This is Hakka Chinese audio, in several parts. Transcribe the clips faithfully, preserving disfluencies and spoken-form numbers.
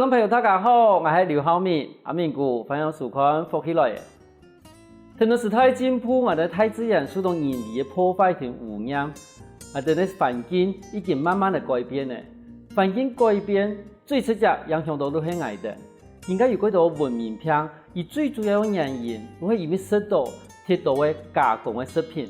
觀眾朋友，大家好，𠊎係劉浩敏，阿敏哥，歡迎收看《福氣來了》。電腦時代个進步，𠊎兜大自然受到人為个破壞同污染，𠊎兜个環境已經慢慢个改變了。環境改變，最直接影響到就係𠊎兜。人家有幾多文明病，佢最主要个原因，就係因為食到忒多个加工个食品。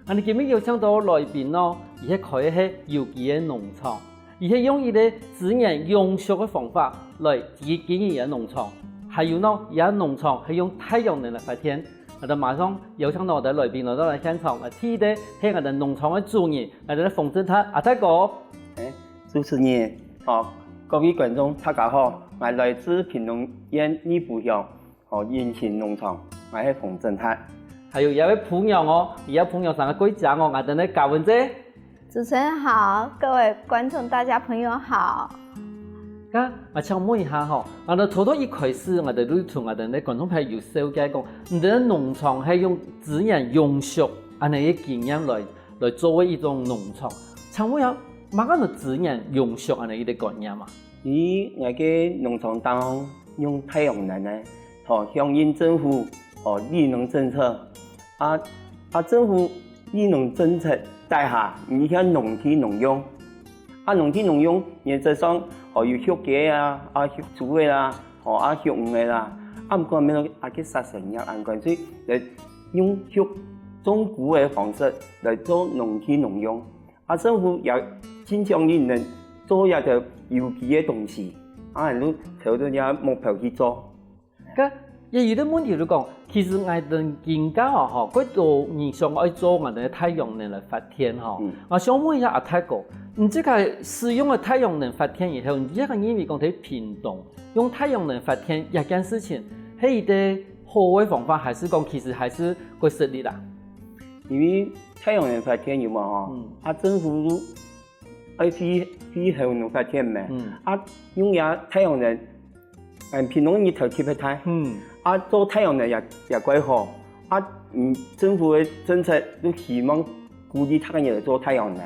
𠊎兜今晡日邀請到來賓哦，佢係開个係有機个農場，佢係用一個資源永續个方法來經營佢个農場。還有呢，佢个農場係用太陽能來發電。𠊎兜馬上邀請到𠊎兜來賓來到來現場，來，第一個係𠊎兜農場个主人，𠊎兜个馮正達阿大哥。欸，主持人，哦，各位觀眾，大家好，𠊎來自屏東縣內埔鄉， 哦，永勤農場，𠊎係馮正達。還有這位餔娘哦，這位餔娘生个蓋靚哦，𠊎兜个嘉文姐。主持人好，各位觀眾大家朋友好。該，𠊎請問一下吼，𠊎兜頭頭一開始，𠊎兜就同𠊎兜个觀眾朋友紹介講，你兜个農場係用資源永續恁樣个經驗來，來做个一種農場。請問一下，麼个係資源永續恁樣一個概念啊？ 因為𠊎个農場當用太陽能呢，吼，響應政府，吼，綠能政策。啊，啊，政府綠能政策底下，你像農地農用。啊，農地農用原則上，吼，有畜雞啊，啊，畜豬个啦，吼，啊，畜魚个啦。啊，毋過無啊，去殺生業恁款，所以來用畜種菇个方式來做農地農用。 啊，政府也盡獎勵你兜做這兜有機个東西，啊，你兜朝著這目標去做。該也有個問題就講，其實𠊎兜今下哦，吼，幾多人想愛做𠊎兜个太陽能來發電吼。嗯。𠊎想問一下阿大哥，你這個使用个太陽能發電以後，你這個認為講在屏東用太陽能發電這件事情，係一個好个方法，還係講其實還係過失禮啦？因為太陽能發電有無吼？嗯。啊，政府愛配，配合能發電咩？嗯。啊，用這太陽能，嗯，屏東日頭特別大。嗯。啊，做太陽能也，也蓋好。啊，嗯，政府个政策都希望鼓勵大家人來做太陽能。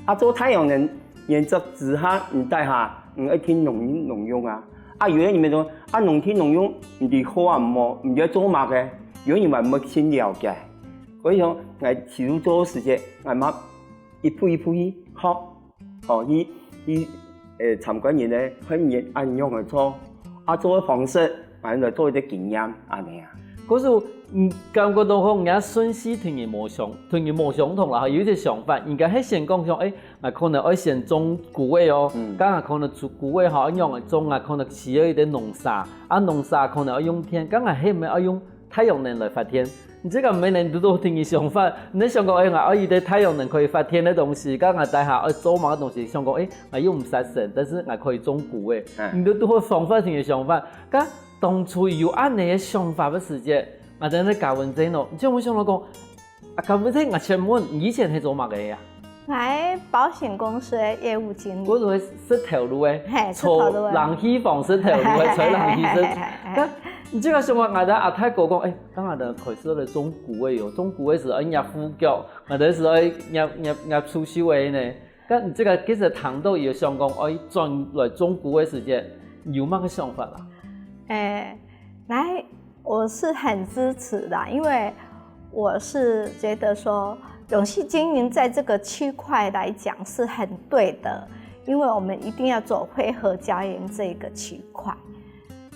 啊，做太陽能原則之下，你底下，你愛聽農，農用啊。啊，有个人會講，啊，農地農用，毋知好啊毋好，毋知做麼个，有个人嘛毋會盡了解。所以講，𠊎起初做時節，𠊎嘛 一步一步去學，吼，去，去，呃，參觀人个，看人恁樣來做，啊，做个方式，反正來做一個經驗，恁樣啊。可是，嗯，感覺到講，人家順序同人無相，同人無相同啦，吼，有一些想法，應該係先講講，欸，𠊎可能愛先種菇仔哦，嗯。該𠊎可能種菇仔吼，愛仰般種啊，可能需要一個農舍，啊，農舍可能愛用電，該𠊎係毋係愛用 太陽能來發電。你這個每人都有定義想法，你想講，欸，𠊎愛一個太陽能可以發電个東西，該𠊎底下愛做麼个東西，想講，欸，𠊎又毋殺生，但是𠊎可以種菇仔。嗯。你都都有方法定義想法。該當初有恁樣个想法个時節，𠊎等个嘉文姐呢，你就會想到講，啊，嘉文姐，𠊎請問，你以前係做麼个个啊？ 𠊎保險公司个業務經理。𠊎就係食頭路个，嘿，食頭路个。坐冷氣房食頭路个，坐冷氣食。嘿，嘿，嘿，嘿，嘿。該你這個想法，𠊎等阿大哥講，欸，該𠊎等開始來種菇仔喲，種菇仔係愛捏烌腳，𠊎等係愛捏，捏，捏臭手个呢。該你這個其實聽到有想講，愛轉來種菇仔時節，有麼个想法啦？欸，來， 我是很支持的，因為我是覺得說，永續經營在這個區塊來講是很對的，因為我們一定要走非核家園這個區塊。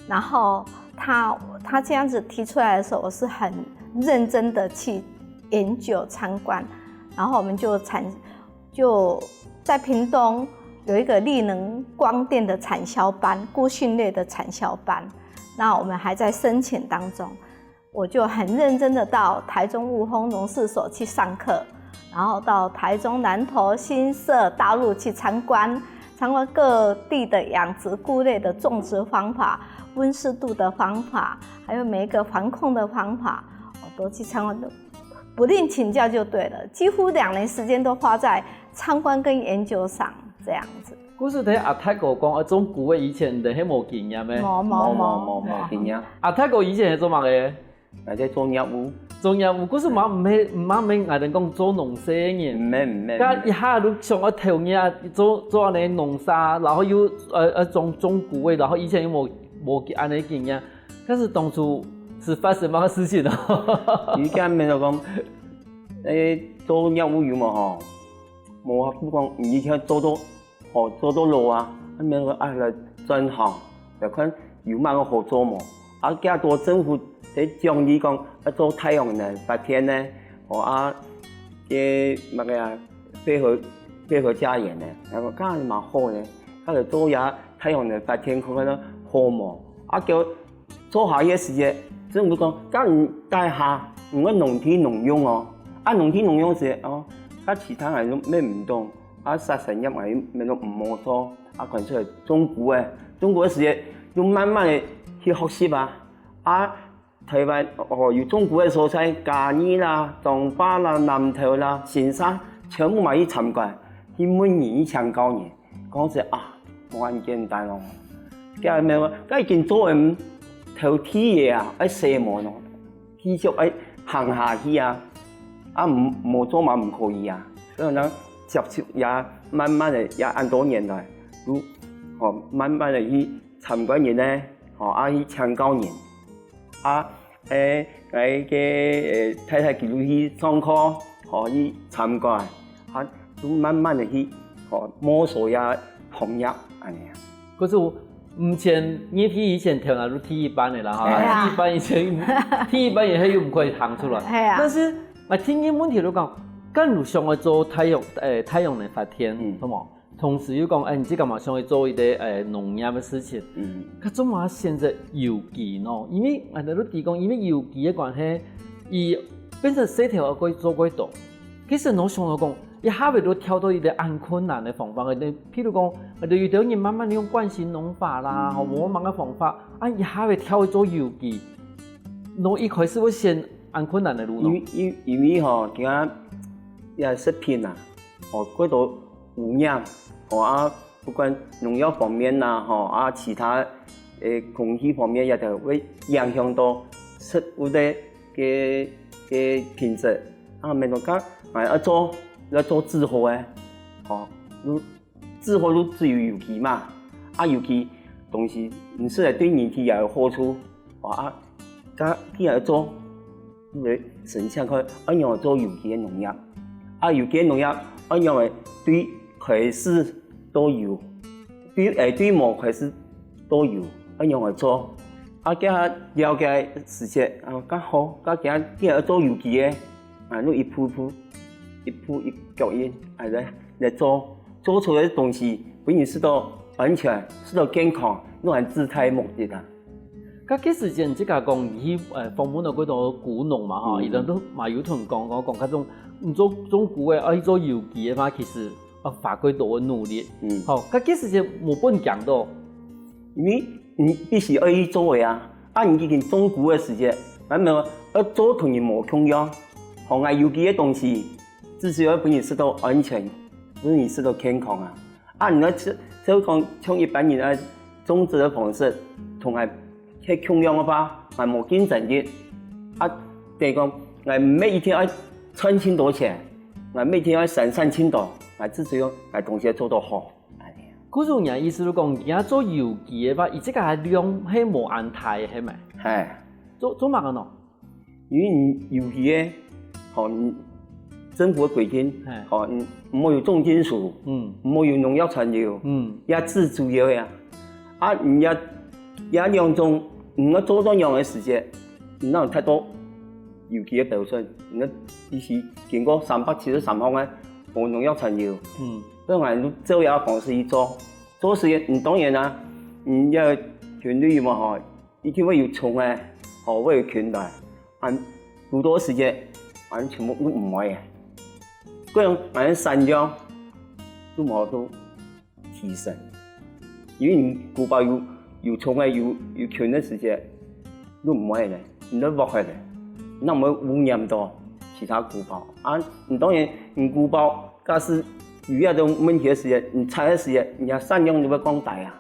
然後他，他這樣子提出來的時候，我是很認真的去研究參觀，然後我們就產，就在屏東有一個綠能光電的產銷班，菇蕈類的產銷班，那我們還在申請當中。 我就很認真的到台中霧峰農試所去上課，然後到台中南投新社大路去參觀，參觀各地的養殖菇類的種植方法、溫濕度的方法，還有每一個防控的方法，我都去參觀，不吝請教就對了。幾乎兩年時間都花在參觀跟研究上，這樣子。故事聽阿大哥講，啊，種菇个以前你係無經驗个。無，無，無，無，無經驗。阿大哥以前係做麼个？ 𠊎在做業務。做業務，可是嘛毋係，嘛毋係𠊎等講做農事个人。毋係，毋係，該一下就想愛投入做，做恁樣農事，然後又，呃，呃，種，種菇个，然後以前又無，無恁樣个經驗。但是當初係發生麼个事情呢？你今日就講，誒，做業務有無吼？無啊，不講，你以前做到 吼，做到老啊，啊，無啊，來轉行，來看有麼个好做無？啊，幾多政府在獎勵講，啊，做太陽能發電呢，吼，啊，該麼个啊，配合，配合家園呢，然後該還蠻好呢，啊，來做這太陽能發電，看看好無？啊，叫 做下个時節，政府講，該你該下，你愛農地農用哦。啊，農地農用時節，哦，該其他人都乜毋懂，啊，畜產業𠊎乜都毋好做，啊，乾脆種菇誒，種菇个時節，就慢慢个去學習啊。啊，臺灣，哦，有種菇个所在，嘉義啦、彰化啦、南投啦、新社，全部嘛去參觀，去問人，去請教人。 講實啊，無恁簡單哦。該無，該已經做人頭地个啊，愛洗門哦，繼續愛行下去啊，啊，無，無做嘛毋可以啊。所以呢，接觸也慢慢个，也恁多年來，就，吼，慢慢个去參觀人呢，吼，啊，去請教人。 啊，誒，𠊎个，誒，太太佢就去上課，吼，去參觀，啊，就慢慢个去，吼，摸索這行業，恁樣啊。可是𠊎，以前，你以前頭腦就第一班个啦，吼，係啊。第一班以前，第一班以後又毋可以行出來。係啊。但是，啊，第二問題就講，假如想愛做太陽，誒，太陽能發電，嗯。好無？ 同時又講，哎，你自家嘛想愛做一個，哎，農業个事情，嗯。該做麼个選擇有機呢？因為，哎，你都提供，因為有機个關係，佢變成事頭愛過做過多。其實𠊎想到講，一下尾都跳到一個恁困難个方法，譬如講，就有兜人慢慢用慣性農法啦，嗯。吼，無麼个方法，啊，一下尾跳去做有機，𠊎一開始會選恁困難个路呢？因為，因，因為吼，今仔日食品啊，吼，過多 污染，吼，啊，不管農藥方面啦，吼，啊，其他，誒，空氣方面也就會影響到食物个，个，个品質。啊，變到講，哎，愛做，愛做最好个，吼，就最好就只有有機嘛。啊，有機東西，毋單淨對人體也有好處，吼，啊，該，該愛做， 來申請看，愛仰般做有機个農業。啊，有機个農業，愛仰般對開始到有，對，誒，對無開始到有，愛仰般做。啊，該了解時節，啊，較好，該今，今愛做有機个，啊，就一步步，一步一腳印，啊，來，來做，做出來个東西，分人食到安全，食到健康，就恁仔大目的啊。 該，該時節自家講，你去，呃，訪問到幾多菇農嘛，吼，嗯。佢等都嘛有同講，講，講，該種，你做，種菇个，愛去做有機个嘛，其實愛花幾多个努力。嗯。吼，該，該時節無分驚到。因為你必須愛去做个啊，啊，你已經種菇个時節，咱們愛做同人無共樣，吼，𠊎有機个東西，至少愛分人食到安全，分人食到健康啊。 啊，你愛就，就講像一般人愛種植个方式，同𠊎係共樣个話，𠊎無競爭力。啊，等於講，𠊎毋係一定愛賺盡多錢，𠊎毋係一定愛生產盡多，𠊎至少講𠊎東西做到好。故所你个意思就講，你愛做有機个話，佢這個量係無恁大个，係無？係。做，做麼个呢？ 因為你有機个，吼，你政府个規定，嘿。吼，你毋好有重金屬，嗯。毋好有農藥殘留，嗯。也最主要个啊。啊，你也，也兩種，你愛做到樣个時節，你哪有太多有機个標準，你愛必須經過三百七十三項个無農藥殘留。嗯。所以𠊎就照這方式去做。做時，你當然啊，你愛菌類嘛吼， 一定會有蟲仔，吼，會有菌來，恁，好多時節，恁全部都毋會个。各樣恁產量都無法度提升，因為你菇包有，有蟲仔，有，有菌个時節，都毋會个，你都剝忒个，那毋會污染到其他菇包。啊，你當然，你菇包假使有這種問題个時節，你採个時節，你个產量就會降低啊。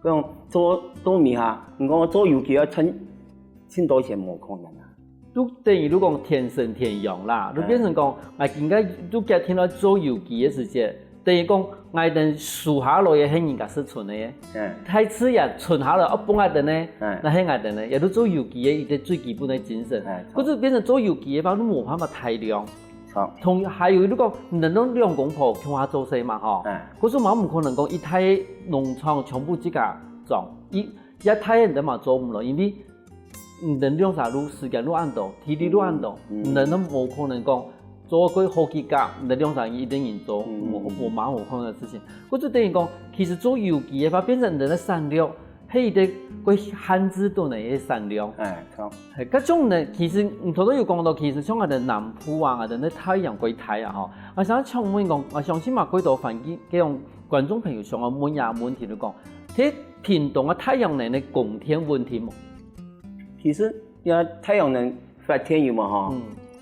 講做，做米哈，你講做有機个產，盡多以前無可能啊。就等於你講天生天養啦，就變成講，𠊎今个就決定來做有機个時節，等於講𠊎等樹下來个係人家食賰个，嗯，大自然賰下來愛分𠊎等呢，嗯，該係𠊎等呢，也就做有機个一個最基本个精神。嗯，可是變成做有機个話，你無辦法大量。好，同還有你講，你等兩公婆共下做事嘛吼，嗯，可是嘛毋可能講一大農場全部自家種，一 也大人等嘛做毋落，因為你等兩儕路時間路恁多，體力路恁多，嗯，你等都無可能講做過好幾家，你等兩儕一定人做，嗯，無無嘛無可能个事情。故所等於講，其實做有機个話，變成你等个產量，係一個過限制到个一個產量。哎，好。係，該種呢，其實你頭頭有講到，其實像𠊎等南部啊，𠊎等个太陽過大啊，吼，𠊎想請問講，𠊎相信嘛，過多環境，這種觀眾朋友想要問呀問題就講， 這屏東个太陽能个供電問題無？其實這太陽能發電有無吼？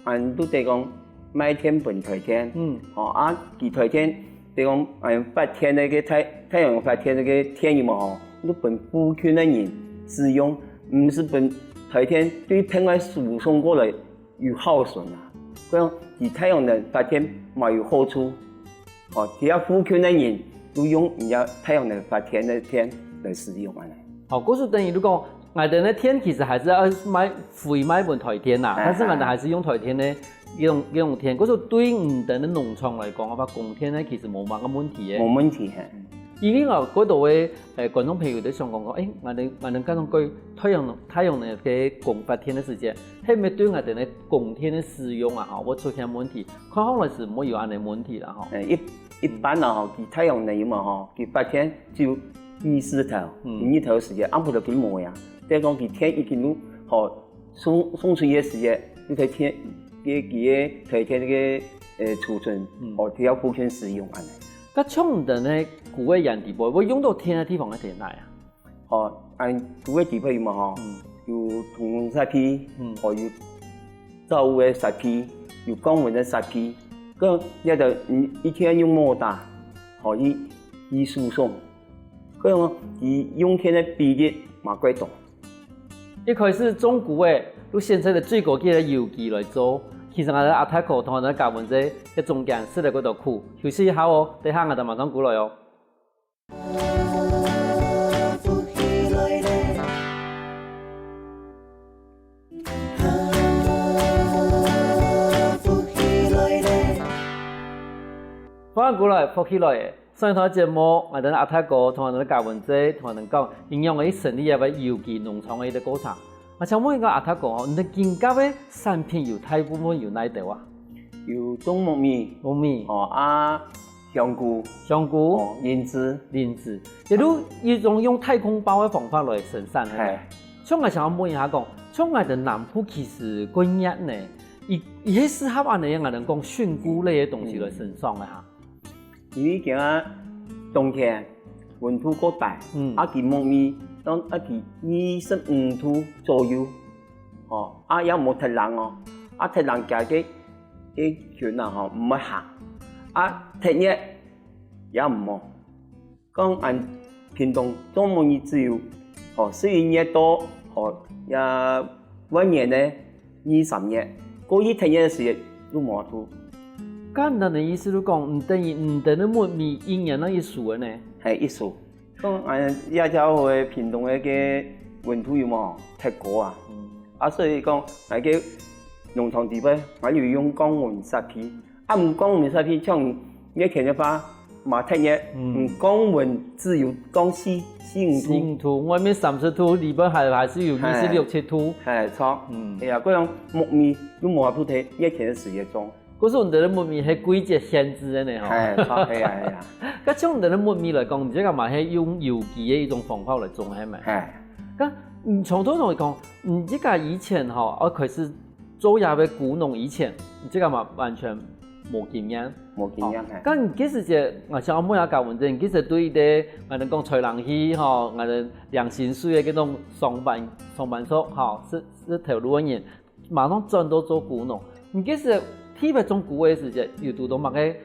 嗯，恁都得講賣電分台電，嗯，吼啊，佢台電得講，嗯，發電个該太太陽能發電个該電有無吼？都分附近个人使用，毋使分台電對別个輸送過來 有耗損啊。所以講，佢太陽能發電嘛有好處，哦，佢這附近个人都用人家太陽能發電个電來使用恁呢。哦，故所等於你講，𠊎等个電其實還係愛賣，回賣分台電啦，哎，但是𠊎等還係用台電个用用電，故所對你等个農場來講，个話供電呢其實無麼个問題个。無問題嘿。因為哦，過多个誒觀眾朋友都想講講，誒，𠊎等𠊎等該種過太陽能太陽能个供發電个時間， 係毋係對𠊎等个供電个使用啊，吼，會出現問題？看起來係毋會有恁呢問題啦，吼。誒，一一般啊，吼，佢太陽能嘛，吼，佢白天只有日時頭，嗯，日頭時間，暗晡頭佢無呀。等於講佢電已經都，吼，送送出去个時間，你台電，佢佢个台電个誒儲存，嗯，吼，佢愛附近使用恁呢。該像你等个古个園地背，會用到電个地方係在哪啊？ 哦，恁古个地方嘛吼，嗯，有桐塱設備，嗯，哦，有灶个設備，有降溫个設備，該這兜嗯一定愛用摩打，吼，去去輸送，該樣佢用電个比例嘛較多。一開始種古个，就選擇了最高級个有機來做。其實𠊎等阿泰哥同𠊎等嘉文姐，該中間食了幾多苦，休息一下哦，等下𠊎等馬上過來哦。 歡迎過來，福氣來了！上一段節目，𠊎等阿泰哥同𠊎等嘉文姐同𠊎等講，仰般个去成立一個有機農場个一個過程。𠊎想問一下阿泰哥哦，你等今个產品有大部分有哪兜啊？有種木米，木米，哦啊， 香菇、香菇、哦，蓮子、蓮子，也就一種用太空包个方法來生產，係無？係。像𠊎想要問一下講，像𠊎等南部其實較熱呢，佢佢係適合恁呢，𠊎等講蕈菇類个東西來生長个哈。因為今下冬天溫度較低，嗯，啊佢木米，當啊佢二十五度左右，哦，啊也無忒冷哦，啊忒冷佢个 个菌啊吼，毋會行，啊忒熱也毋好。講恁屏東種木米只有吼十一月到吼也半年个二三月，過去忒熱个時節就無法度。該恁呢意思就講，毋等於毋等个木米一年愛一收个呢？係，一收。 講恁這下个屏東个个溫度有無忒高啊？啊所以講𠊎个農場底背𠊎有用降溫設備，啊毋降溫設備像熱天个話嘛忒熱，嗯，毋降溫只有降四四五度，四五度，外面三十度，裡背還還係有二十六七度。係，著。嗯，係啊，該樣木米又無法度在熱天个時節種。 故所你等个木米係季節限制个呢吼。係，著，係啊，係啊。該像你等个木米來講，你這個嘛係用有機个一種方法來種，係無？係。該，嗯，從頭來講，你這個以前吼，愛開始做這個古農以前，你這個嘛完全無經驗。無經驗，哦，係。該你其實就，𠊎想問一下嘉文姐，你其實對於這，𠊎等講吹冷氣吼，𠊎等領薪水个這種上班，上班族吼，係，係頭路个人， 馬上轉到做古農。你該時特別種古个時節，有堵到麼个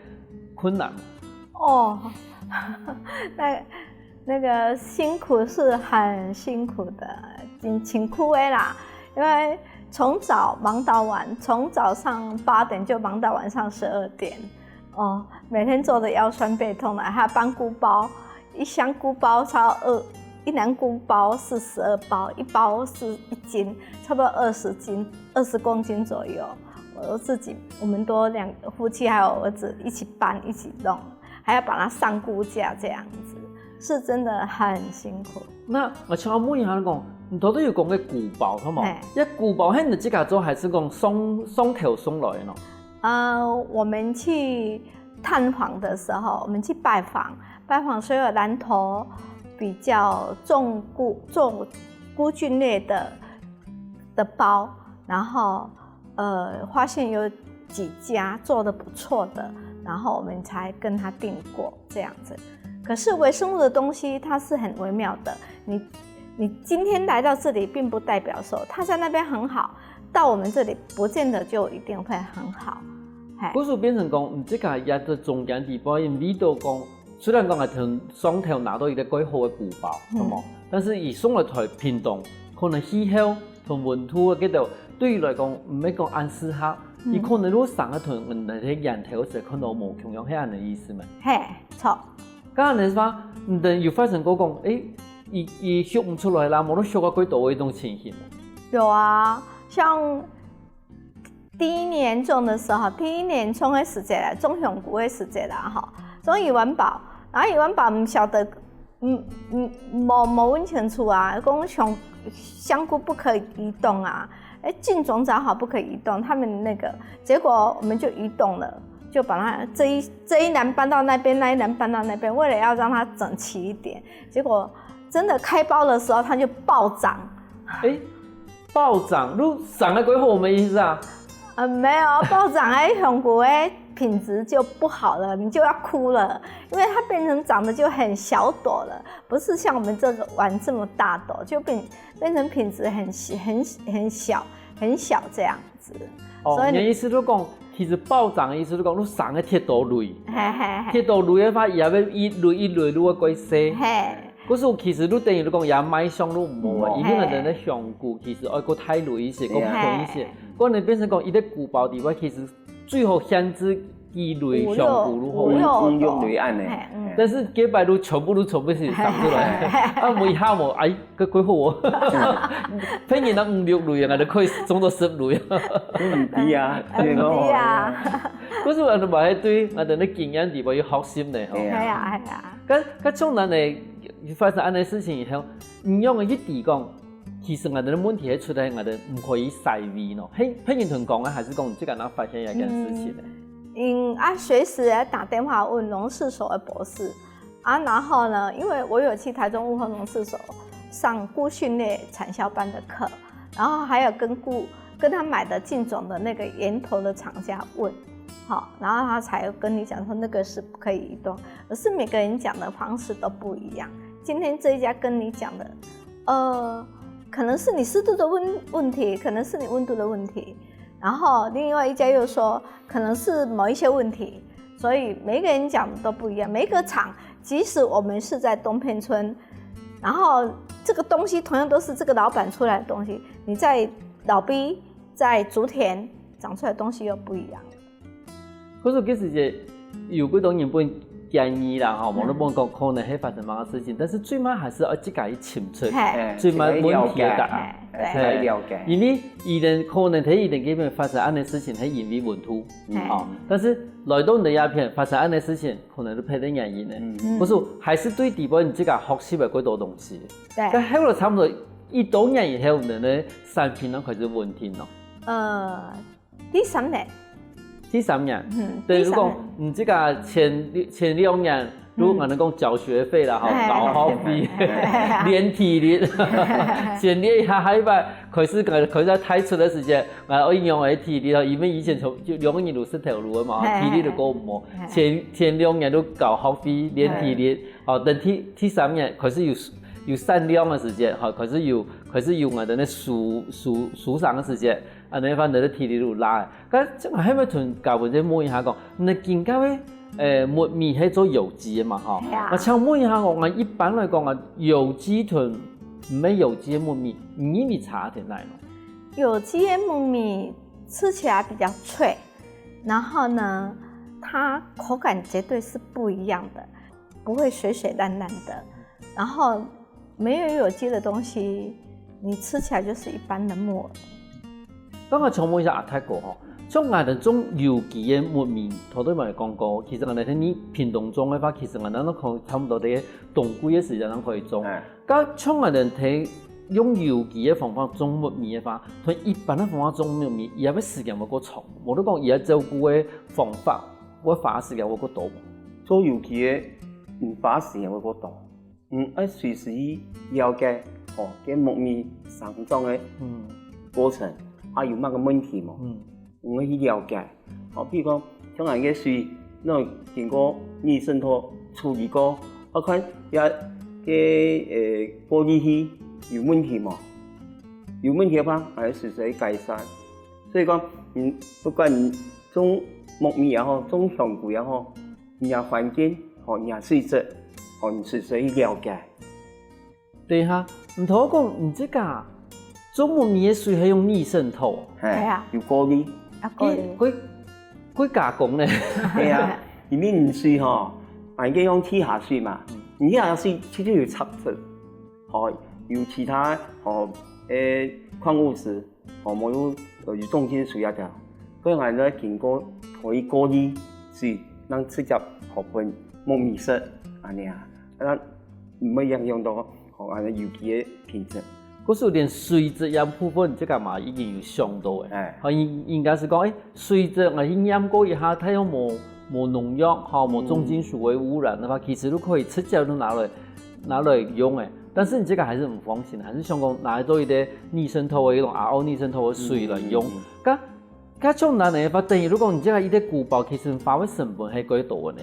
困難？哦，那那個辛苦是很辛苦的，挺挺苦的啦。因為從早忙到晚，從早上八點就忙到晚上十二點。哦，每天做得腰痠背痛的，還有搬菇包，一箱菇包超二，一篮菇包是十二包，一包是一斤，差不多二十斤，二十公斤左右。我都自己，我們都兩夫妻還有兒子一起搬一起弄，還要把它上菇架這樣子，是真的很辛苦。那𠊎想問一下，講你頭先有講个菇包，好無？該菇包係你自家做，還係講送送頭送來个呢？呃，我們去探訪的時候，我們去拜訪，拜訪所有南投比較重菇、重菇菌類的的包，然後呃發現有幾家做的不錯的，然後我們才跟他訂過這樣子。可是微生物的東西它是很微妙的，你你今天來到這裡，並不代表說它在那邊很好，到我們這裡不見得就一定會很好。故所變成講，你自家也在中間地方，因為都講，雖然講𠊎從上頭拿到一個蓋好个菇包，嗯，但是佢送來台屏東，可能氣候同溫度个這兜，對佢來講，毋係講恁適合，佢可能都生个同人个源頭時看到無共樣，係恁个意思無？係，著。 該恁樣話，你等有發生過講，誒，佢佢畜毋出來啦，無論畜个幾多个一種情形無？有啊，像第一年種的時候，第一年種个時節啦，種香菇个時節啦，吼，種一萬包，然後一萬包毋曉得，嗯嗯，無無問清楚啊，講香香菇不可以移動啊，哎，菌種長好不可以移動，他們那個，結果我們就移動了。 就把它這一這一籃搬到那邊，那一籃搬到那邊，為了要讓它整齊一點，結果真的開包的時候，它就暴漲。哎，暴漲，你生个幾好，什麼意思啊？呃，沒有，暴漲哎，香菇的品質就不好了，你就要哭了，因為它變成長得就很小朵了，不是像我們這個碗這麼大朵，就變變成品質很很很小很小這樣。 哦，你的意思就講，其實暴漲的意思就講，你生个忒多蕊，忒多蕊个話，也會一蕊一蕊就會過細。故所其實就等於就講，也賣相就無啊，因為人个香菇其實愛過大蕊一些，過肥一些，可能變成講，一個菇包底下，其實最好限制幾蕊香菇就好。五六蕊恁呢。但是幾百蕊全部都全部是生出來，啊，無一下無，哎。 个幾好哦。騙人啊，五六蕊啊，就可以種到十蕊啊。嗯，對啊，對啊。可是𠊎等嘛，還對𠊎等个經驗底背有學習呢，吼。係啊，係啊。該該種人呢，發生恁樣事情以後，你用个一點講，其實𠊎等个問題係出在𠊎等毋可以細微喏。係騙人同講啊，還係講你自家哪發現一件事情呢？嗯，啊，隨時打電話問農試所的博士。 啊，然後呢，因為我有去台中霧峰農試所上菇訓練產銷班的課，然後還有跟菇跟他買的菌種的那個源頭的廠家問，好，然後他才跟你講說那個是不可以移動，可是每個人講的方式都不一樣。今天這一家跟你講的，呃，可能是你濕度的問問題，可能是你溫度的問題， 然後另外一家又說可能是某一些問題，所以每個人講的都不一樣。每一個廠，即使我們是在東片村，然後這個東西同樣都是這個老闆出來的東西，你在老B、在竹田長出來的東西又不一樣。可是其實也有幾多人分 建議啦，吼，無論講可能會發生麼个事情，但是最尾還是愛自家去尋出最尾問題个答案。來了解。因為佢等可能在佢等該片發生恁樣事情，係因為溫度，吼，但是來到你這片發生恁樣事情，可能係別个原因呢。故所還是對底背你自家學習个幾多東西。該後來差不多一多年以後，你个產品就開始穩定咯。呃， 第三年。第三年，嗯，等於講，你這個前前兩年，如果𠊎等講交學費啦，吼，交學費，練體力，前兩下下一擺開始開始在退出个時節，啊，愛用个體力吼，因為以前從就兩年都係頭路个嘛，體力就過無，前前兩年都交學費，練體力，哦，等第第三年開始有有產量个時節，吼，開始有開始有𠊎等个收收收成个時節。 恁樣反正體力就拉。該這下係毋係同嘉文姐問一下講，你今个个呃，秫米係做有機个嘛，吼？𠊎想問一下講，𠊎一般來講啊，有機同毋係有機个秫米，你認為差在哪呢？有机的木米吃起来比较脆，然后呢，它口感绝对是不一样的，不会水水烂烂的。然后没有有机的东西，你吃起来就是一般的木耳。刚刚想问一下阿泰哥吼，像俺们种有机的木米，头先嘛有讲过，其实俺们在你屏东种的话，其实俺们可能差不多在冬季的时间就可以种。哎，該像恁樣用有機个方法種木米个話，同一般个方法種木米，佢个時間會過長，無就講佢个照顧个方法會花時間會過多。做有機个，嗯，花時間會過多。嗯，愛隨時去了解，哦，个木米生長个嗯過程，啊有麼个問題無？嗯，我去了解。哦，比如講，像恁个水，那經過逆滲透處理過，啊看也个呃過濾器有問題無？有問題个話，還係隨時改善。所以講，嗯，不管你種木米也好，種香菇也好，你个環境，吼，你个水質，吼，你隨時去了解。等一下，你頭講你這个種木米个水係用逆滲透，係係啊有過濾。啊，過濾佢佢佢加工呢？係啊，因為你水吼，啊，應該用地下水嘛，你地下水其實有雜質，吼，有其他吼，誒，礦物質，吼，無有呃有重金屬啊條，所以𠊎呢經過可以過濾水，讓直接吼分木米食，恁樣啊，啊毋會影響到吼恁樣有機个品質。可是連水質這部分，這个嘛已經有想到誒。哎好，應應該係講，誒，水質我去驗過一下，佢又無無農藥，吼，無重金屬个污染个話，其實都可以直接都拿來拿來用誒。但是你這个還是很放心，還是想講拿來做一个逆滲透个一種RO逆滲透个水來用。嗯嗯嗯該該種難个話，等於如果你這个一个菇包，其實花个成本係幾多个呢？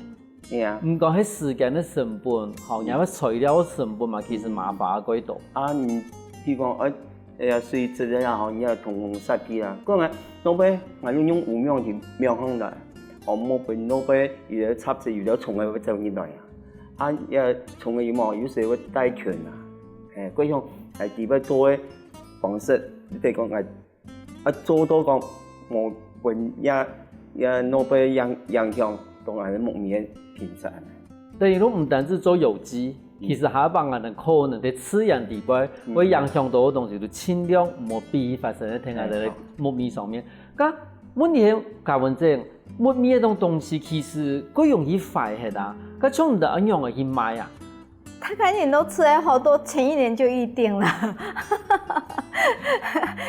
係啊，毋講係時間个成本，吼，然後材料个成本嘛，其實嘛花幾多。啊，你譬如講，哎，哎呀，水質个啊，吼，你要通風設計啊。講啊，老闆，𠊎用用烏網去網上來，哦，莫分老闆有个雜質，有个蟲仔會走入來啊。啊，也蟲仔有無？有時會帶菌啊。哎，各種哎，底背做个方式，你得講哎，啊，做到講無分也也老闆影影響到𠊎个木米个品質。等於講毋單止做有機，其實還幫𠊎等可能在自然底背會影響到个東西，就盡量毋好俾佢發生在𠊎等个木米上面。該問題係，嘉文姐，木米這種東西其實幾容易壞忒啊，該像你等恁樣个去賣啊？大家人都吃了好多，前一年就預定了。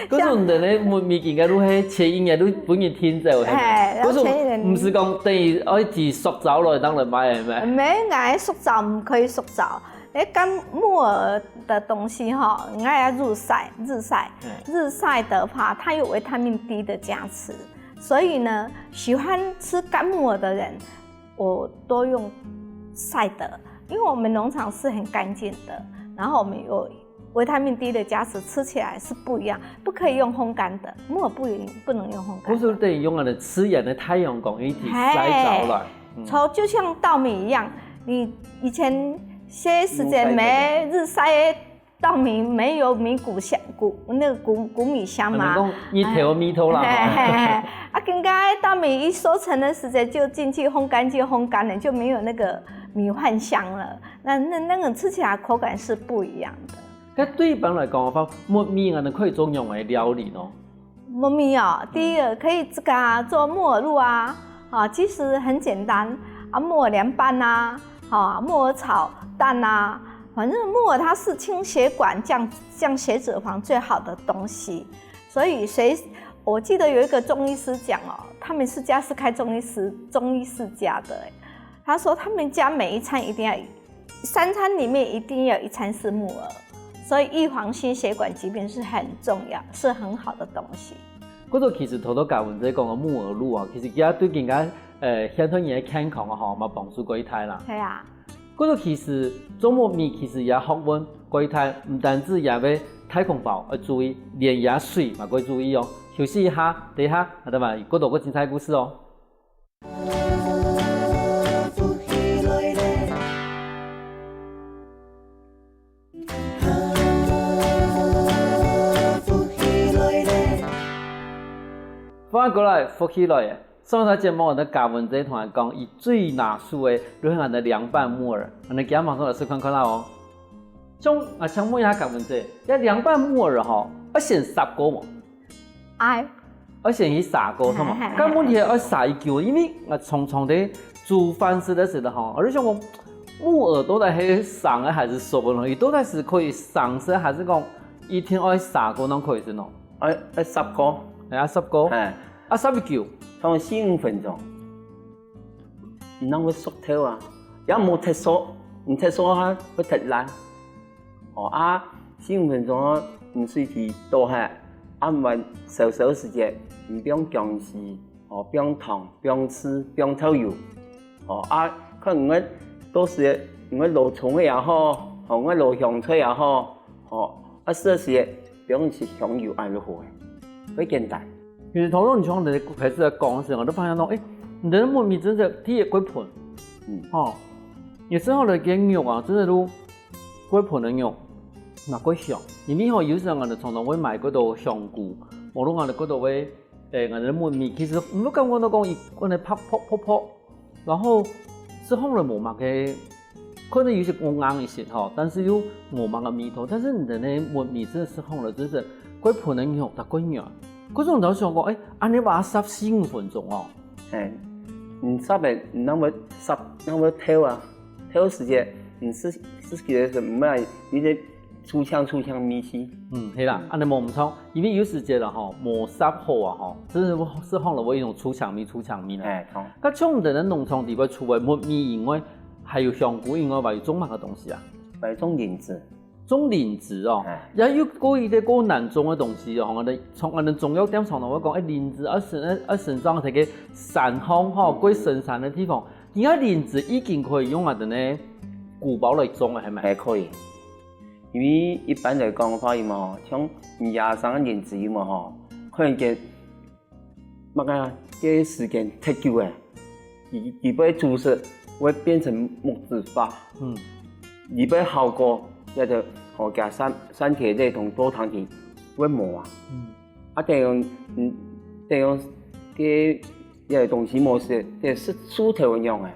可是你等个木米應該都係前一年都分人訂走个。哎，然後可是前一年毋係講等於愛提塑膠來當然賣个咩？沒，𠊎塑膠毋可以塑膠。哎，乾木耳的東西哈，應該要日曬，日曬，嗯日曬的話，它有維他命D的加持，所以呢，喜歡吃乾木耳的人，我都用晒的，因為我們農場是很乾淨的，然後我們有維他命D的加持，吃起來是不一樣，不可以用烘乾的，木耳不不能用烘乾的。可是等於用个自然个太陽光一起曬著來。嗯從就像稻米一樣，你以前歇時節沒日曬的稻米沒有米穀香，穀那個穀穀米香嘛。可能講日頭味道啦。嘿嘿嘿，啊，今个稻米一收成的時節就進去烘乾，就烘乾了，就沒有那個米飯香了。那那那個吃起來口感是不一樣的。該對一般來講个話，木米啊，你可以做用个料理喏。木米哦，第一个可以這個啊，做木耳露啊，啊，其實很簡單啊，木耳涼拌啊，啊，木耳炒蛋啊，反正木耳它是清血管、降降血脂肪最好的東西，所以誰我記得有一個中醫師講哦，他們是家是開中醫師中醫世家的，他說他們家每一餐一定要三餐裡面一定要一餐是木耳，所以預防心血管疾病是很重要，是很好的東西。嗰度其實頭頭嘉文姐講个木耳露啊，其實佢對今个呃現代人个健康啊吼，嘛幫助過一大啦。對啊，嗰度其實做木米其實也學問過一大，毋單止也會太空包要注意，連也水嘛過注意哦。休息一下，等一下，阿德嘛，過多个精彩故事哦。歡迎過來，福氣來了。上一節目，𠊎等嘉文姐同𠊎講，佢最拿手个，就係𠊎等涼拌木耳。𠊎等今日馬上來試看看啦哦。像，啊，請問一下嘉文姐，這涼拌木耳吼，愛先煠過無？愛。愛先去煠過，係無？係，係，該問題愛煠幾久？因為𠊎常常在煮飯食个時候吼，𠊎就想講，木耳到底係生个還係熟个呢？佢到底係可以生食，還係講一定愛煠過正可以食呢？ 愛，愛煠過。哎，愛煠過。哎。啊，煠幾久？差不多十五分鐘。你正會熟透啊，也無忒熟，你忒熟啊，會忒爛。哦，啊，十五分鐘啊，你水分倒忒，啊，慢慢燒燒時節，你放薑絲，哦，放糖，放醋，放豆油。哦，啊，看你愛，到時你愛摎蔥仔也好，哦，你愛摎香菜也好， 哦，啊，食个時節，放一息香油恁就好了，會簡單。其實頭先你像你開始來講个時候，𠊎就發現到，欸，你个木耳真个第一過賁。嗯。吼，有時候个肉啊，真个都過賁个肉，那過香。因為吼，有時候𠊎等常常會買幾多香菇，無論𠊎等幾多會，欸，𠊎等个木耳，其實你都感覺到講，佢可能泡泡泡泡， 然後食起來無麼个，可能有些過硬一些吼，但是又無麼个味道。但是你的那木耳真的食起來，真是過賁个肉，它過軟。可是𠊎就想講，欸，恁樣話煠十五分鐘哦。欸，你煠个，你那麼煠，那麼透啊，透時間，你食，食起來係毋會有點 粗香粗香味緒。嗯，係啦，嗯。恁樣無毋著，因為有時節啦吼，無煠好啊吼，真係會，係放落會一種粗香味、粗香味啦。哎，著。該像你等个農場裡背，除了木耳以外，還有香菇以外，還有種麼个東西啊？還有種蓮子。種蓮子哦，哎。也有過一個過難種个東西哦，𠊎等，𠊎等中藥店常常會講，哎，蓮子愛生，愛生長在該山項吼，嗯。過深山个地方， 你看蓮子已經可以用𠊎等个菇包來種了，係無？還可以。因為一般來講个話，有無，像野生个蓮子有無吼，可能佢，麼个，佢時間忒久了，佢，佢會煮熟，會變成木質化。嗯。佢會效果，這個，吼，佢酸，酸甜味同多糖體會無啊。嗯。 啊，等於，嗯，等於該，該東西無食，該係樹頭个樣啊，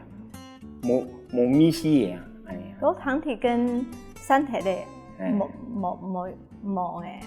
無，無味緒个啊，哎呀。多糖體跟酸甜的，哎。無，無，無，無个啊。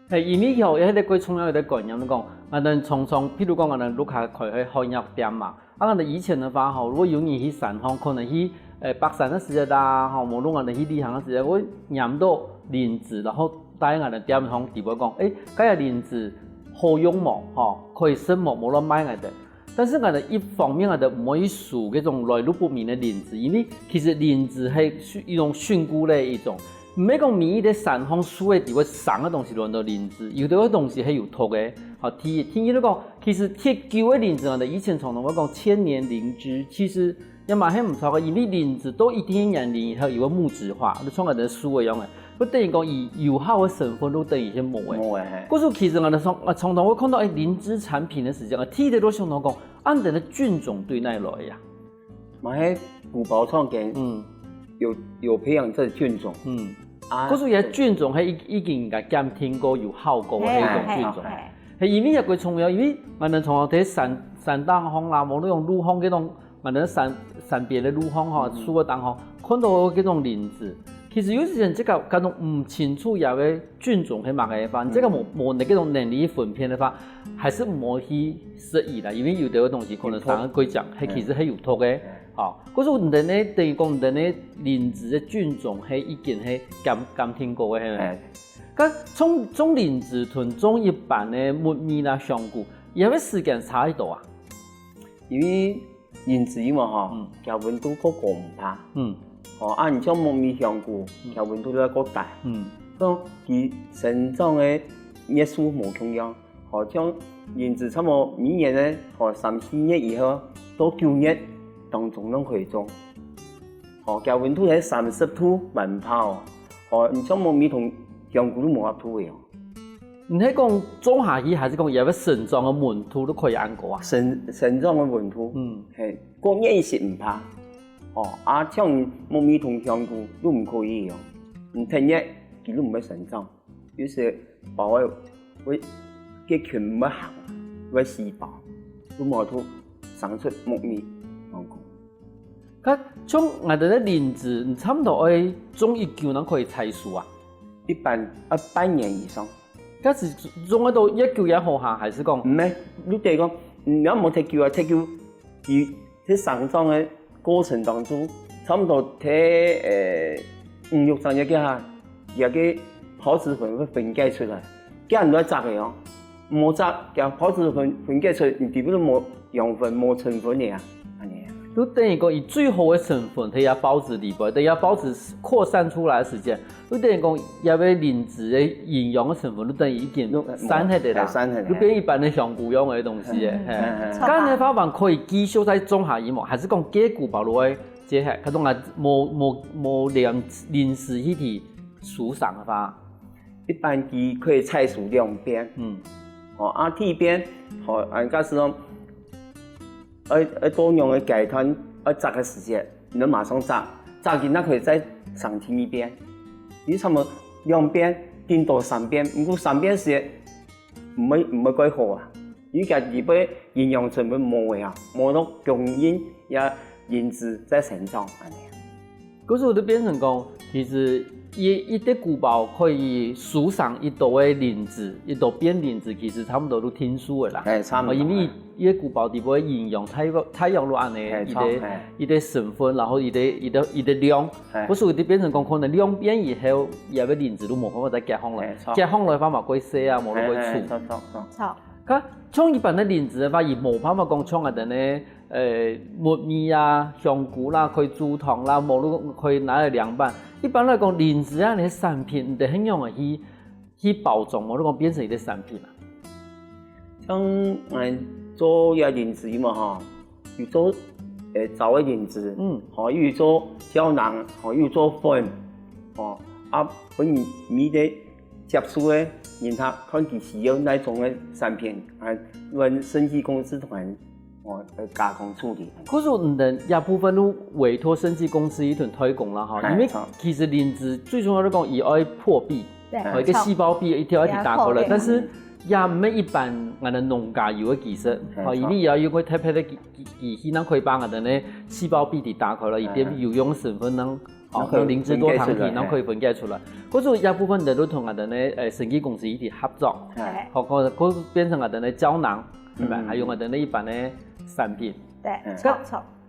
哎，因為吼，有一個最重要个觀念，講，啊，咱常常，譬如講，啊，咱屋下開个開藥店嘛， 啊，𠊎等以前个話吼，如果有人去山項，可能去，呃，爬山个時節啦，吼，無論𠊎等去旅行个時節，會拈著蓮子，然後帶𠊎等店項知會講，欸，該个蓮子好用無？吼，可以食無？無亂賣𠊎等。但是𠊎等一方面𠊎等毋會去收該種來路不明个蓮子，因為其實蓮子係一種脣菇類一種，毋係講每一個山項收个知會生个東西攏係蓮子，有兜个東西係有毒个。好，第一，第二來講， 其實忒久个蓮子，𠊎等以前常常會講千年靈芝，其實也嘛係毋著个，因為蓮子到一定个年齡以後，佢會木質化，就像𠊎等个樹一樣个，就等於講佢有效个成分都等於係無个。無个，嘿。故所其實𠊎等常，啊，常常會看到，欸，靈芝產品个時間，啊，第一个都想到講，啊，𠊎等个菌種對哪來呀？ 嘛係古堡創建，嗯。有，有培養這菌種。嗯。啊，故所這菌種係已，已經人家檢定過有效果个，嘿，係一種菌種。嘿，嘿。係因為也過重要，因為𠊎等常常在山，山頂項啦，無論用路項該種，𠊎等山，山邊个路項吼，嗯。樹个頂項，看到該種蓮子，其實有時間這個，感覺毋清楚這个 菌種係麼个个話，嗯。這個無，無那種能力分辨个話，還係毋好去食佢啦，因為有兜个東西可能生个過靚，有毒。係其實係有毒个。嗯。吼，故所你等呢，等於講你等呢，蓮子个菌種係已經係檢，檢定過个，係無？哎。該種，種蓮子同種一般个木耳啦、香菇，佢个時間差幾多啊？因為 蓮子有無吼，嗯。佢溫度過高毋怕。嗯。吼，啊，你像木耳、香菇，嗯。佢溫度就過低。嗯。所以佢生長个月數無共樣。吼，像蓮子差不多每年个，吼，三四月以後，到九月當中正可以種。吼，佢溫度係三十度滿怕哦。吼，你像木耳同香菇都無法度个哦。 你係講種下去，還係講佢个生長个溫度都可以恁高啊？生，生長个溫度，嗯。嘿，過熱一息毋怕。哦，啊，像木耳同香菇都毋可以哦。你忒熱，佢都毋會生長。有時包會，會，結群毋會行。會死包，都無法度生出木米，恁樣講。該像𠊎兜个梨子，你差毋多愛種幾久正可以採收啊？一般愛半年以上。該係種得到越久越好哈，還係講？毋係，你得講，你若無忒久啊，忒久，佢在生長个過程當中，差毋多在，呃，五六隻月該下，佢个孢子粉會分解出來，該你愛摘个哦。無摘，佢孢子粉分解出來，你底背都無養分、無成分个啊，恁樣啊。就等於講，佢最好个成分在這孢子底背，等這孢子擴散出來个時節，就等於講，這个梨子个營養个成分，就等於已經都，呃，散忒个啦，哎，散忒个，就變一般个香菇樣个東西个，嘿。嗯，嗯，嗯。該樣个話，還可以繼續再種下去無？還係講該菇包落去，接下來，該種啊，無，無，無臨，臨時去提收成个話？一般佢可以採收兩遍。嗯。哦，啊，第一遍，哦，啊，假使講，愛，愛到仰个階段，愛摘个時節，你就馬上摘，摘佢正可以再生第二遍。你差毋多兩遍，頂多三遍，毋過三遍時節，毋會，毋會蓋好啊。因為佢底背營養成分無个啊，無到供應這梨子再生長，恁樣啊。 故所就變成講，其實一，一垤菇包可以收成幾多个梨子，幾多片梨子，其實差毋多都定數个啦。哎，差毋多。哦，因為一垤菇包底背營養大約，大約就恁樣，哎，一个，差不多，哎。一个成分，然後一个，一个，一个量。哎。故所就變成講，可能兩遍以後，這个梨子都無辦法再結項了。哎，差不多。結項了，方法過細啊，無得過粗。哎，哎，差不多，差不多。好。該像一般个梨子个話，佢無辦法講像𠊎兜呢， 呃，木米啊、香菇啦，可以煮湯啦，無就可以拿來涼拌。一般來講，梨子啊，這產品，你兜係仰般去，去包裝，無就講變成一个產品啊？像，呃，做這梨子嘛吼，有做，呃，燥个梨子，嗯。吼，又有做膠囊，吼，又有做粉，吼，啊，分你，你个接觸个人客看佢需要哪種个產品，啊，阮生技公司同𠊎 哦，呃，加工處理。可是你兜這部分都委託生技公司一同推廣了哈，哎，因為好。其實梨子最重要就講，佢愛破壁，對，哦，一个細胞壁一定要去打開了，對，要破壁。但是也毋係一般𠊎兜農家有个技術，哎，哦，好。佢也愛用个特別个機，機，機器，正可以把𠊎兜个細胞壁去打開了，哎。一點有用成分正 哦，能夠分解出來，能分解出來，嘿。能可以分解出來。可是這部分就同𠊎兜呢，呃，生技公司一起合作，嘿。好，可，可變成𠊎兜呢膠囊，係吧？嗯。還有𠊎兜呢一般个產品。對，嗯。沒錯。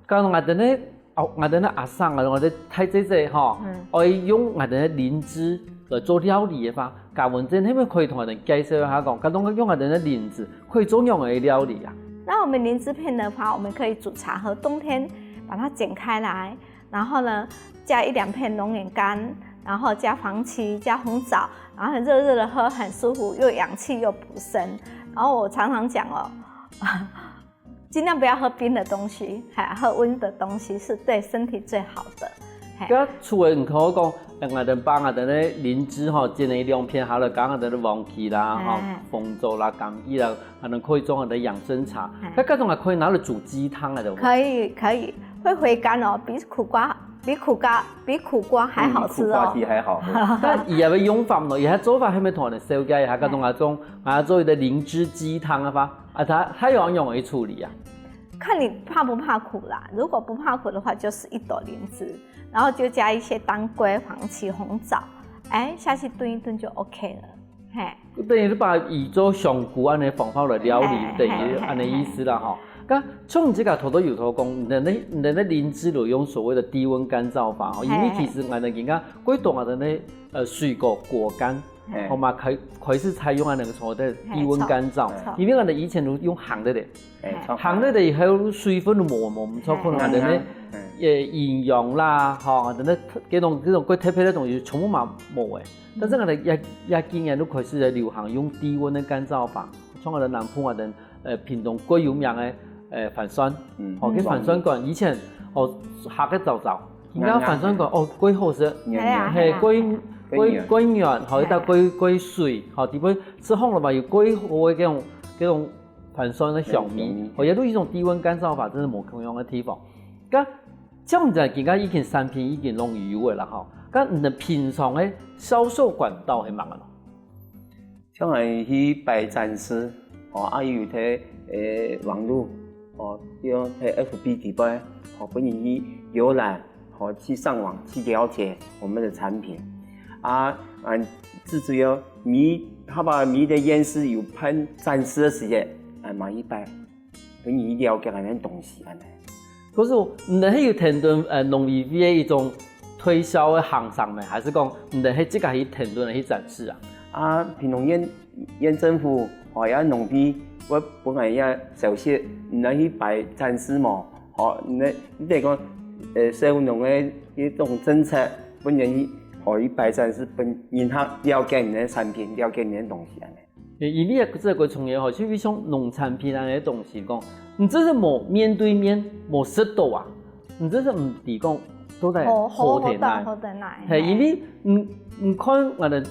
講𠊎兜呢，哦，𠊎兜呢阿嬸，𠊎兜大姊姊吼，嗯。愛用𠊎兜个梨子來做料理个話，嘉文姐，你係毋係可以同𠊎兜介紹一下講，該種用𠊎兜个梨子可以做仰般个料理啊？那我們梨子片的話，我們可以煮茶喝，冬天把它剪開來， 然後呢，加一兩片龍眼乾，然後加黃芪、加紅棗，然後很熱熱的喝，很舒服，又養氣又補身。然後我常常講哦，盡量不要喝冰的東西，還喝溫的東西是對身體最好的。嘿。該除了你頭講，呃，𠊎兜把𠊎兜个靈芝吼，剪了兩片下來，加𠊎兜个黃芪啦，吼，哎。紅棗啦、枸杞啦，還能可以做𠊎兜養生茶。哎。該該種還可以拿來煮雞湯來的。可以，可以，會回甘哦，比苦瓜，比苦瓜，比苦瓜還好吃哦。嗯，比苦瓜皮還好喝。但佢个用法呢，佢个做法係毋係同𠊎兜紹介一下，該種該種，啊，做一個靈芝雞湯个話，啊，佢，佢仰般去處理啊？看你怕不怕苦啦，如果不怕苦的話，就是一朵靈芝，然後就加一些當歸、黃芪、紅棗，哎，下去燉一燉就OK了。 嘿。等於係把佢做香菇恁樣方法來料理，嘿，等於恁樣意思啦吼。嘿，嘿，嘿。該像你自家頭頭有頭講，你个，你个靈芝就用所謂的低溫乾燥法吼，因為其實𠊎兜今下過多𠊎兜个，呃，水果果乾，嘿。吼嘛，開，開始採用恁樣个所謂的低溫乾燥，嘿，著，著。因為𠊎兜以前就用烘个咧，嘿，著。烘个咧以後水分就無，無，毋著，可能𠊎兜个，嗯，嗯。呃，營養啦，吼，𠊎兜个，這種，這種過特別个東西全部嘛無个。 但是𠊎兜這，這幾年都開始在流行用低溫个乾燥法，像𠊎兜南部𠊎兜，呃，屏東最有名个，呃，番酸，嗯，吼，該番酸乾以前，哦，下个燥燥，今下番酸乾，哦，過好食，軟軟。係啊，係啊。嘿，過，過，過軟。過軟，吼，係啊。又過，過水，吼，底背食好了嘛，有過好个這種，這種番酸个香味，嗯，香味。哦，也都一種低溫乾燥法，真係無共樣个地方。該 像你這今下已經產品已經攏有个啦吼，該你个平常个銷售管道係麼个咯？像𠊎去擺展示，哦，啊，又有在，呃，網路，哦，有在F B底背，哦，分人去遊覽，哦，去上網去了解我們的產品。啊，啊，最主要米，好吧，米的菸絲有噴沾濕个時節，啊，買一包，分人了解恁樣東西恁樣。可是，你等係有聽到，呃，農委會个一種推銷个行程咩？還是講你等係自家去聽到去展示啊？啊，屏東縣，縣政府，哦，也農委會，分𠊎也消息，你等去擺展示無？哦，你等，你等講，呃，小農个一種政策，分人去，哦，去擺展示，分人客了解你个產品，了解你个東西恁樣。 因為這个過程也好，就像農產品恁樣个東西講，你真係無面對面，無食到啊，你真係毋知講到底好，好，好在哪。好在哪，係，嘿。因為你，你看𠊎个，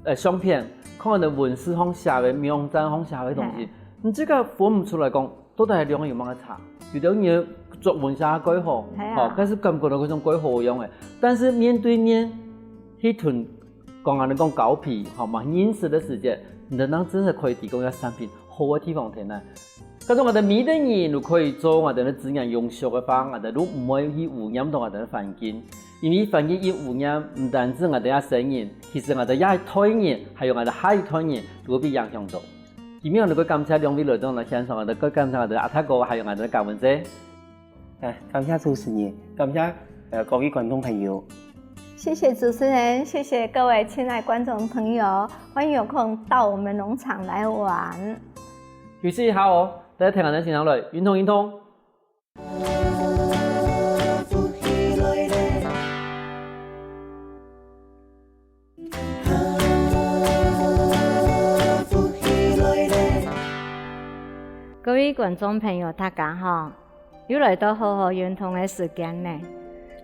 呃，相片，看𠊎个文字項寫个，網站項寫个東西，嘿。你自家分毋出來講，到底係兩个有麼个差？有兜人作文寫蓋好，係啊。吼，但是感覺到該種蓋好樣个，但是面對面去同 講恁樣講交配，吼，嘛認識个時節，你等正真係可以提供一個產品好个地方天呢。假使𠊎等每個人都可以做𠊎等个資源永續个話，𠊎等都毋會去污染到𠊎等个環境。因為環境一污染，毋單止𠊎等這生人，其實𠊎等這一代人，還有𠊎等下一代人都會被影響到。今日𠊎等過感謝兩位來到𠊎等現場，𠊎等過感謝𠊎等阿泰哥，還有𠊎等个嘉文姐。 哎，感謝主持人，感謝，呃，各位觀眾朋友。謝謝主持人，謝謝各位親愛觀眾朋友，歡迎有空到我們農場來玩。休息一下哦，大家聽下先生來，運動運動。 各位觀眾朋友，大家好！又來到好好運動个時間呢。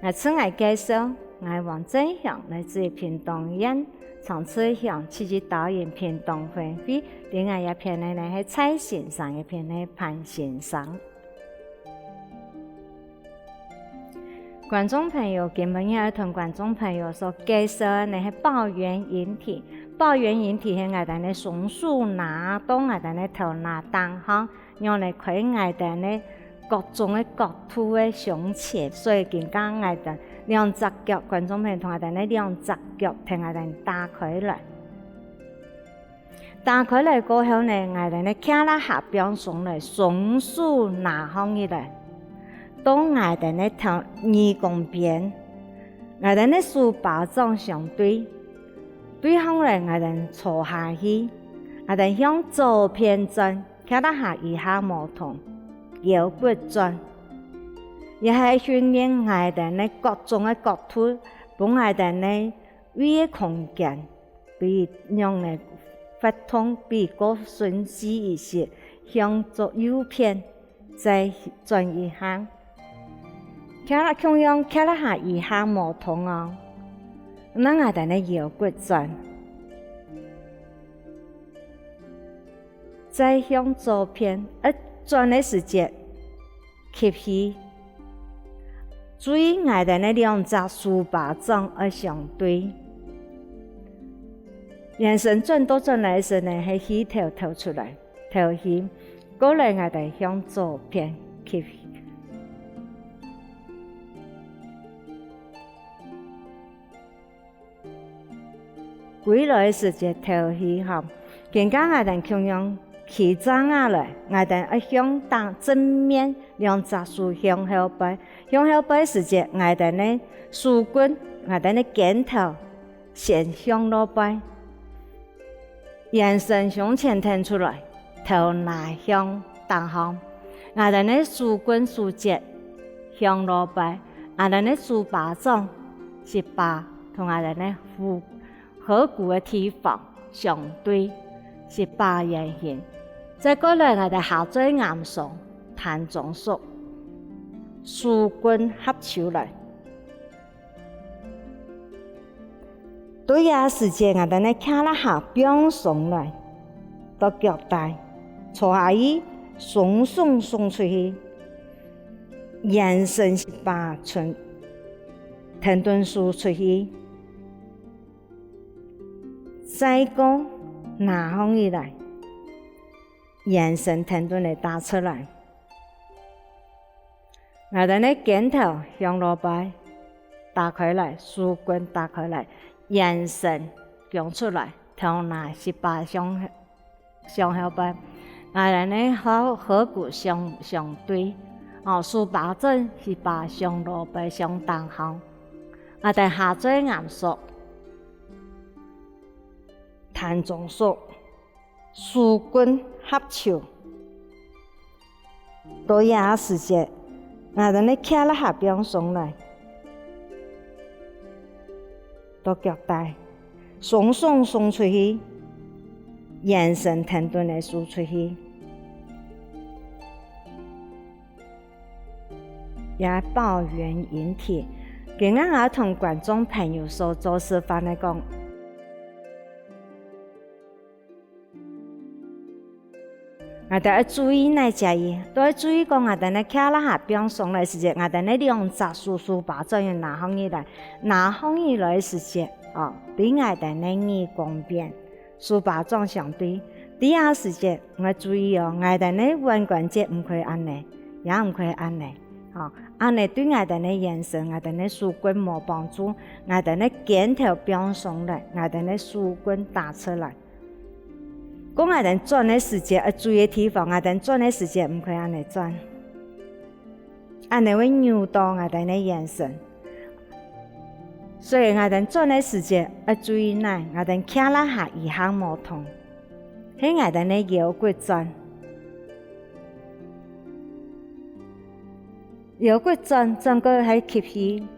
𠊎自𠊎介紹，𠊎黃振祥，來自屏東縣長治鄉，七一導引屏東分會，在𠊎這片个呢係蔡先生，這片个潘先生。 觀眾朋友，今晡日愛同觀眾朋友所介紹个呢係抱圓引體。抱圓引體係𠊎等个雙手拿到𠊎等个頭那頂項，用來開𠊎等个各種个角度个胸前，所以今下𠊎等兩隻腳，觀眾朋友同𠊎等个兩隻腳，同𠊎等打開來。 打開來過後呢，𠊎等呢，擎落下放鬆來，雙手拿䟘起來，到𠊎等呢頭耳公邊，𠊎等呢手巴掌相對，對䟘來𠊎等坐下去，𠊎等向左片轉，擎落下以下無動，腰骨轉，也係訓練𠊎等呢各種个角度，分𠊎等呢胃个空間。 比仰仔活動比較順序一息，向左右片再轉一下。擎落共樣擎落下以下無動哦，拿𠊎等个腰骨轉。再向左片，呃，轉个時節， 吸氣。注意𠊎兜个兩隻手巴掌愛相對。圓身轉到轉來个時呢，係氣敨敨出來，敨氣。過來𠊎兜向左片吸氣。 歸來个時節敨氣吼，今下𠊎兜共樣企正啊來，𠊎兜愛向頂正面，兩隻手向後背。向後背个時節，𠊎兜个手骨，𠊎兜个肩頭先向落背。 圓身胸前挺出來，頭那向頂項。𠊎兜个手骨手節向落背，𠊎兜个手巴掌、膝巴同𠊎兜个腹、頷骨个地方相對，膝巴圓形。再過來，𠊎兜下嘴頷脣、膻中束，手骨合揫來。 對這時節，𠊎兜个胯下放鬆來，到腳底，坐下去，雙手送出去，圓身膝巴伸，挺直手出去，再過拿䟘起來。圓身挺頓仔打出來。𠊎兜个肩頭向外背打開來，手骨打開來，圓身弓出來，頭那十八向 向後背。𠊎兜个頷，頷骨相，相對，哦，手巴掌十八向外背，向頂項。𠊎兜下嘴頷縮，膻中縮，手骨合手。 到這時節，𠊎兜个胯下放鬆來，到腳底，雙手送出去，圓身挺頓仔送出去。這抱圓引體，今日𠊎同觀眾朋友所做示範个講， 𠊎兜愛注意哪隻位？都愛注意講𠊎兜个胯下放鬆个時節，𠊎兜个兩隻手手巴掌愛拿䟘起來，拿䟘起來个時節，哦，對𠊎兜个耳公邊，手巴掌相對。這下時節，愛注意哦，𠊎兜个腕關節毋可以恁仔，也毋可以恁仔。哦，恁仔對𠊎兜个圓身，𠊎兜个手骨無幫助，𠊎兜个肩頭放鬆來，𠊎兜个手骨打出來。 講𠊎兜轉个時節，愛注意个地方，𠊎兜轉个時節毋可以恁仔轉，恁仔會扭著𠊎兜个圓身。所以𠊎兜轉个時節愛注意哪，𠊎兜胯下一下無動，係𠊎兜个腰骨轉，腰骨轉，轉過來吸氣。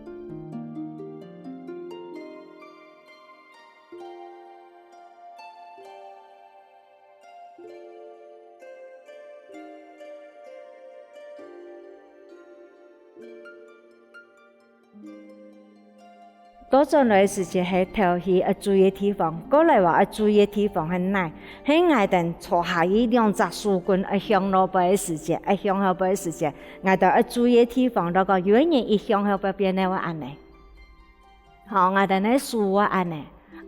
倒轉來个時節係頭去愛注意个地方，過來話愛注意个地方係哪？係𠊎兜坐下去兩隻手骨愛向外背个時節，愛向後背个時節，𠊎兜愛注意个地方，如果有个人一向後背變个會恁仔。 好，𠊎兜个手會恁仔，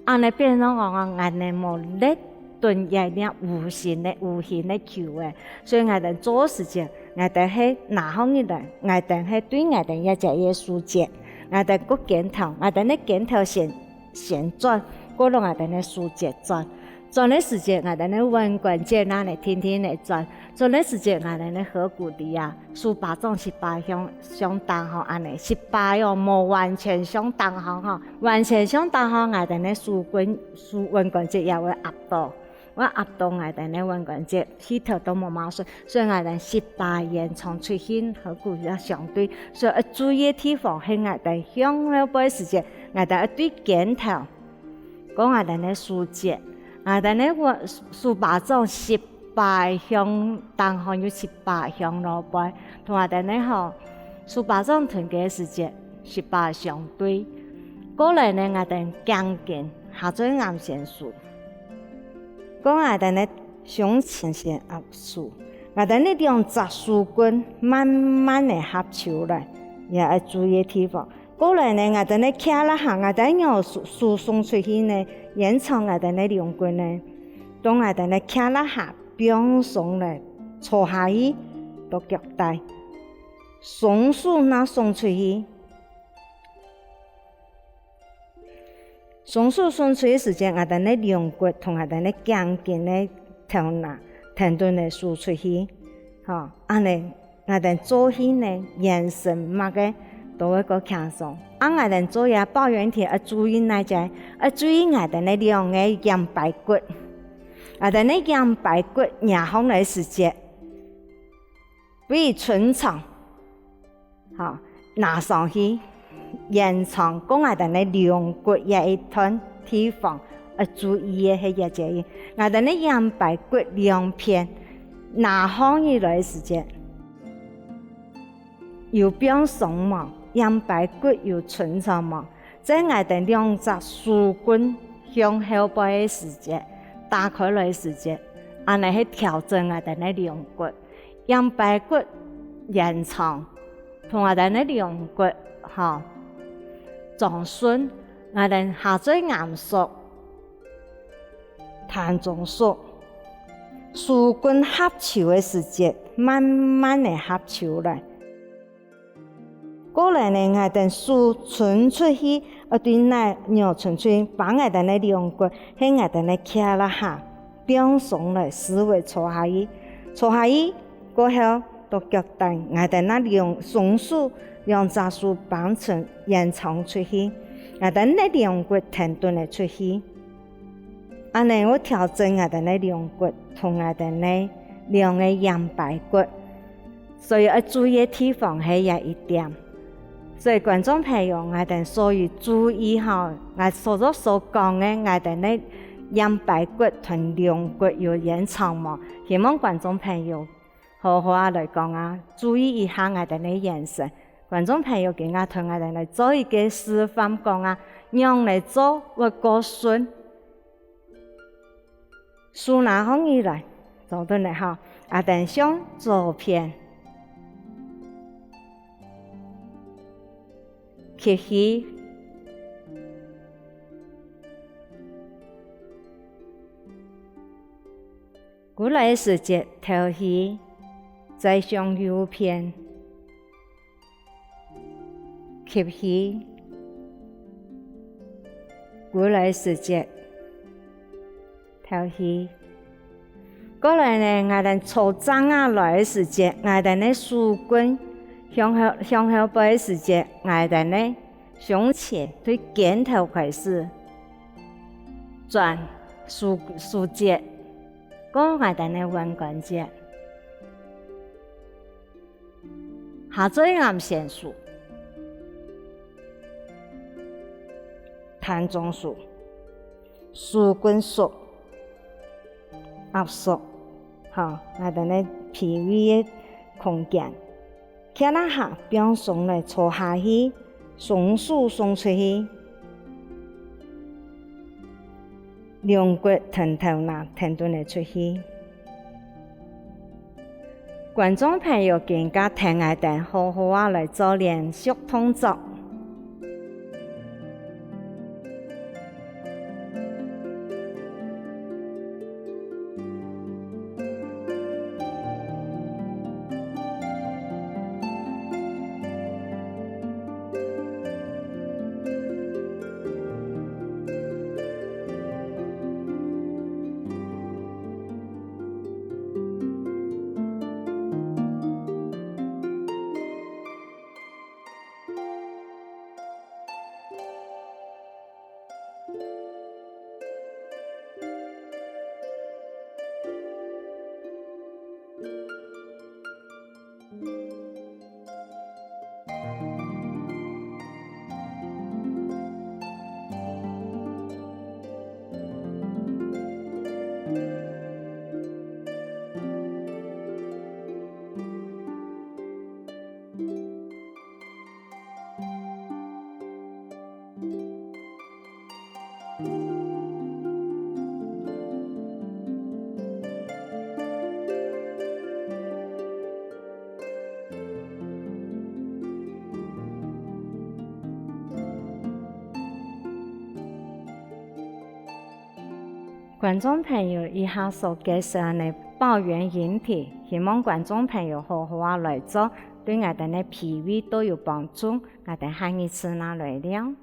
恁仔變成講啊，𠊎兜無力頓這粒無形个、無形个球仔。所以𠊎兜做時節，𠊎兜係拿䟘起來，𠊎兜係對𠊎兜這隻个手節，𠊎兜个肩頭，𠊎兜个肩頭先，先轉，過來𠊎兜个手節轉。 轉个時節，𠊎兜个腕關節那呢定定仔轉。轉个時節，𠊎兜个頷骨裡啊，手巴掌十八向，向頂項恁仔，十八哦，無完全向頂項吼，完全向頂項，𠊎兜个手關，手腕關節也會壓著，會壓著𠊎兜个腕關節，氣頭都無麼順，所以𠊎兜十八延長出去，頷骨也相對，所以愛注意个地方係𠊎兜向後背時節，𠊎兜愛對肩頭。 講𠊎兜个手節，𠊎兜个手，手巴掌十八向頂項又十八向外背，同𠊎兜个吼，手巴掌同个時節，十八相對。過來呢，𠊎兜頸根，下嘴頷先收。講𠊎兜个胸前先壓收，𠊎兜个兩隻手骨慢慢仔合手來，也愛注意个地方。 過來呢，𠊎兜个胯下，𠊎兜个手，手送出去呢，延長𠊎兜个龍骨呢，到𠊎兜个胯下放鬆來，坐下去，到腳底。雙手拿送出去。雙手送出去時節，𠊎兜个龍骨同𠊎兜个頸根个頭那，挺頓仔收出去。吼，恁仔 𠊎兜做戲呢，圓身麼个都會較輕鬆。啊𠊎兜做這抱圓體愛注意哪隻？愛注意𠊎兜个兩个腰背骨。𠊎兜个腰背骨拿䟘來時節，會伸長，吼，拿上去。 延長，講𠊎兜个龍骨這一段地方，愛注意个係這隻，𠊎兜个腰背骨兩片，拿䟘起來个時節，有放鬆無？腰背骨有伸長無？在𠊎兜兩隻手骨向後背个時節，打開來个時節，恁仔係調整𠊎兜个龍骨。 腰背骨延長，同𠊎兜个龍骨，吼，張伸，𠊎兜下嘴頷縮，膻中縮，手跟合揫个時節，慢慢仔合揫來。過來呢，𠊎兜手伸出去，愛對哪仰伸出去，把𠊎兜个龍骨，係𠊎兜个胯下，放鬆來，思維坐下去。坐下去過後，到腳底，𠊎兜个兩雙手，兩隻手挷成延長出去，𠊎兜个龍骨跈等仔出去。 恁呢會調整𠊎兜个龍骨同𠊎兜个兩个腰背骨，所以愛注意个地方係這一點。所以觀眾朋友，𠊎兜所以注意吼，𠊎所做所講个，𠊎兜个腰背骨同龍骨有延長無？希望觀眾朋友好好仔來講啊，注意一下𠊎兜个眼神。觀眾朋友，今𠊎同𠊎兜來做一個示範講啊，仰仔做會較順。 手拿䟘起來，做得了吼。啊，𠊎兜向左片吸氣，歸來个時節敨氣，再向右片 吸氣，歸來時節敨氣。過來呢，𠊎兜坐正啊來个時節，𠊎兜个手跟向後，向後背个時節，𠊎兜个胸前對肩頭開始轉手，手節，過𠊎兜个腕關節。 下嘴頷前束，跈等束，手跟束，壓束，吼，𠊎兜个脾胃个空間。胯下放鬆來坐下去，雙手送出去。 龍骨同頭那跈等仔出去。觀眾朋友，今下跈等好好仔來做連續動作。 觀眾朋友，以下所介紹个係抱圓引體，希望觀眾朋友好好仔來做，對𠊎兜个脾胃都有幫助。𠊎兜下一次正來尞。